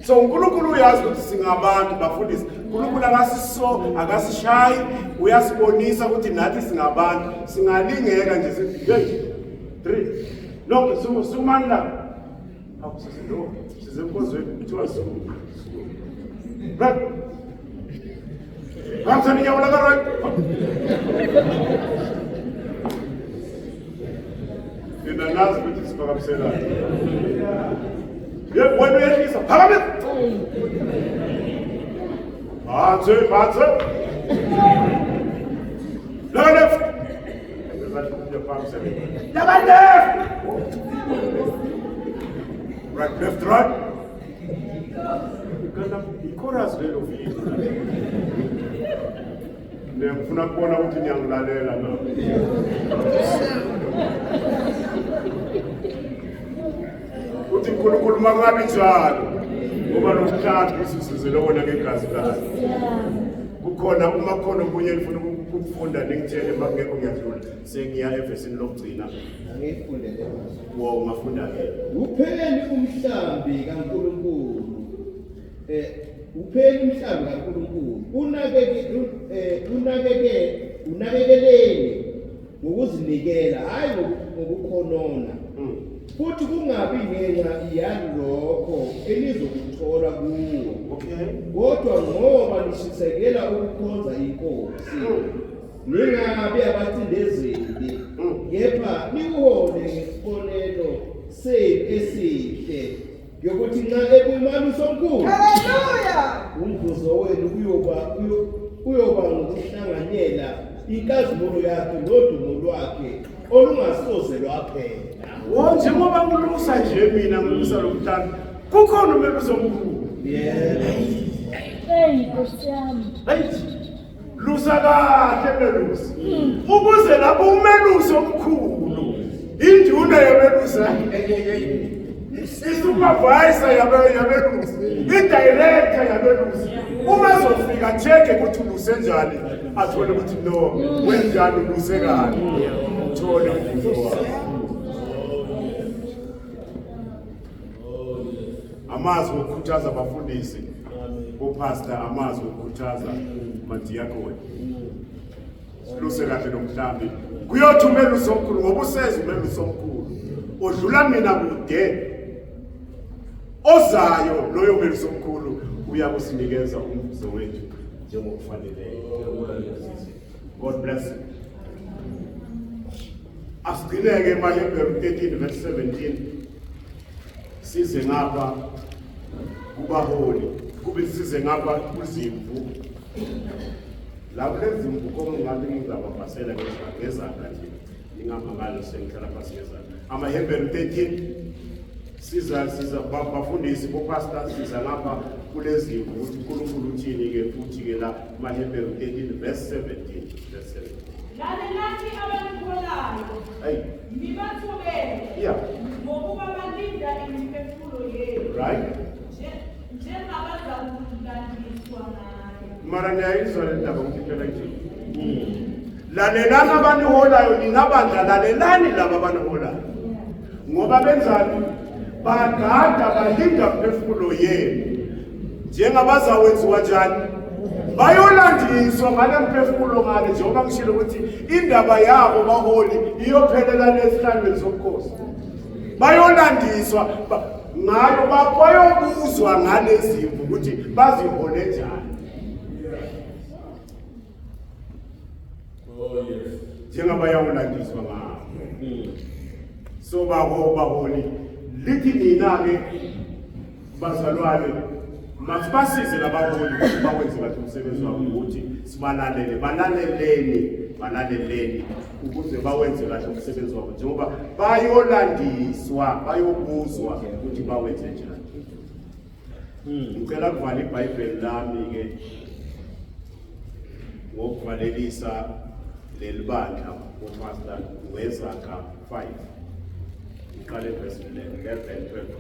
So uNkulunkulu uyazi ukuthi singabantu bafundisi. uNkulunkulu akasishayi, uyasibonisa ukuthi nathi singabantu, singalingeka nje sithi hey 3 no sukumani la. Akusisindo sizenkonzweni kuthiwa suku. Right. Kamsani inyawo la right. Nina nazi ukuthi siphakamiselana. Yebo wena uyehlisa phakamisa. Phansi phansi. Laka left. Laka left. Right left right. Ichorus lelo vini. Ngifuna ukubona ukuthi niyangilalela na. Uthi uNkulunkulu makungabi njalo ngoba lo mhlambi usizuzele wona ngegazi lakhe. Kukhona uma khona okunye ngifuna ukufunda ningitshele makungekho ngiyadlula. Sengiya evesini lokugcina. Angiyifundele. Wo ungafunda ke. Upheni umhlambi kaNkulunkulu. Upheni umhlambi kaNkulunkulu. Unakekeleni ngokuzinikela, hayi ngokukhonona. Futhi kungabi ngenxa yalokho enizokuthola kuwo. Okay. Kodwa ngoba nishisekela ukukhonza inkosi. Ningabi abacindezeli, kepha nikuhole ngesibonelo senu esihle yokuthi nxa ebuyimalusi omkhulu, Haleluya, umvuzo wenu uyoba ngokuhlanganyela inkazimulo yakhe nodumo lwakhe olungasoze lwaphela. Wo njengoba ngulusa nje mina ngulusa lo mhlaba, kukhona umelusi omkhulu. Yebo. Hey, Nkosi yami. Right. Lusa kahle melusi. Ukuze lapho umelusi omkhulu, induna yamelusi, isupervisor yabelusi, i-director yabelusi, uma ezofika check ukuthi uluse njani, athole ukuthi no, wenjani, uluse kahle, uthole umvuzo wakho. Amazwi okukhuthaza abafundisi, bopastor, amazwi okukhuthaza madiyakoni. Siluse kahle lo mhlambi. Kuyothi umelusi omkhulu, ngoba useza umelusi omkhulu odlula mina kude, ozayo loyo melusi omkhulu uyakusinikeza umvuzo wethu njengokufaneleyo. God bless you. Asigcineke emaHebheru 13 verse 17, size ngapha kubaholi, kube size ngapha kuzimvu. La kulezimvu komungathi ngizababhasela ngezandla nje, ningamangali sengihlala phansi ngezandla. AmaHebheru 13, siza bafundisi, bopastor, siza ngapha kulezimvu ukuthi uNkulunkulu uthini-ke futhi-ke la maHebheru 13 verse 17, verse 17. Lalelani abaniholayo, hey nibathobele, ngokuba balinda imiphefumulo yenu, njengabazakulandiswa ngayo. Mara niyayizwa le ndaba ukuthi impela ithini? Lalelani abaniholayo, nina bandla, lalelani laba abaniholayo, ngoba benzani? Bagada, balinda mphefumulo yenu njengabazawenziwa njani, bayolandiswa ngale mphefumulo ngale, njengoba ngishilo ukuthi indaba yabo baholi iyophelela esihlalweni sobukhosi. Bayolandiswa ngayo, bayobuzwa ngalezimvu ukuthi bazihole njani. Njengabayawulandiswa ngabo. So babo baholi, lithi nina-ke bazalwane, masibasize labaholi ukuthi bawenze kahle umsebenzi wabo, ukuthi sibalalele, balaleleni, balaleleni ukuze bawenze kahle umsebenzi wabo, njengoba bayolandiswa, bayobuzwa ukuthi bawenze njani. Ngicela kuvala iBhayibheli lami-ke ngokuvalelisa leli bandla kupastor weZaga 5. Ngiqale verse 11, 12,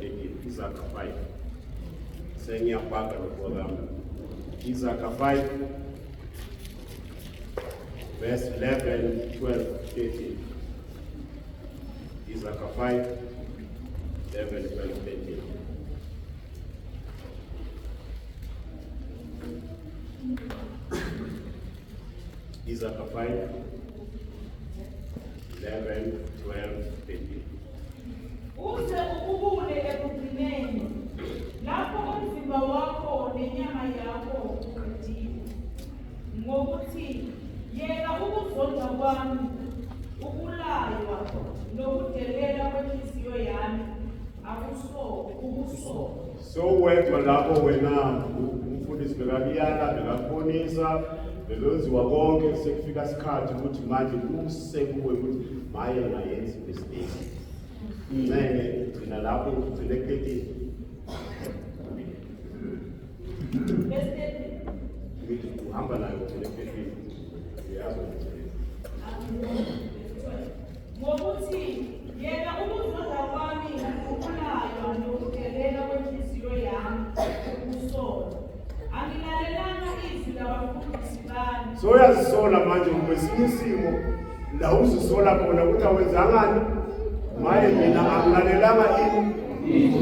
13. IZaga 5, sengiyabhaka lokho kwami. IZaga 5 verse 11, 12, 13. IZaga 5, 11, 12, 13. Izaga 5, 11, 12, 13. Uze ububule ekugcineni, lapho umzimba wakho nenyama yakho kuqediwe, ngokuthi yeka ukuzonda kwami ukulaywa nokudelela kwenhliziyo yami akuso ukuso. So wedwa lapho wena umfundisi bekakuyala, bekakubonisa, bekwenziwa konke, sekufika isikhathi ukuthi manje kusekuwe ukuthi maye ngayenza mistake. Ncene gcina lapho, ugcine ku-13. Verse 13. Ngithi uhamba nayo ugcine ku-13, uyazi ukuthi Ngokuthi yena ukuzonda kwami ukulaywa nokudelela kwenhliziyo yami ukusola, angilalelanga izwi labafundisi bami. So uyazisola manje kwesinye isimo la uzisola khona ukuthi awenzangani, maye mina angilalelanga ini,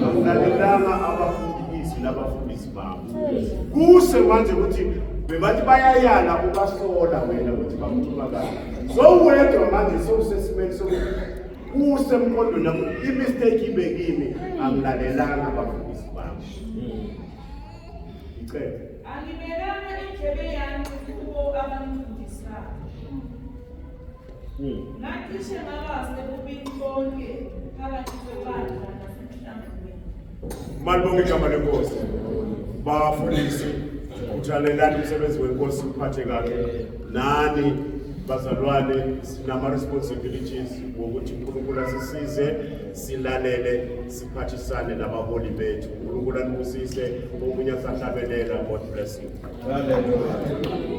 angilalelanga abafundisi labafundisi bami. Kuse manje ukuthi bebathi bayayala, ubasola wena ukuthi bakhuluma kabi. So wedwa manje sowusesimeni sokuthi kusemqondweni wakho i-mistake ibe kimi, angilalelanga abafundisi bami. Icele. Angibekanga indlebe yami kubo abangifundisayo, ngacishe ngaba sebubini bonke phakathi kwebandla nasemhlanganweni. Malibonge igama lenkosi. Bafundisi, uthalelani umsebenzi wenkosi, uphathe kahle. Nani bazalwane, sinama-responsibilities wokuthi uNkulunkulu asisize silalele, siphathisane nabaholi bethu. uNkulunkulu anibusise. Omunye asahlabelela. God bless you. Hallelujah.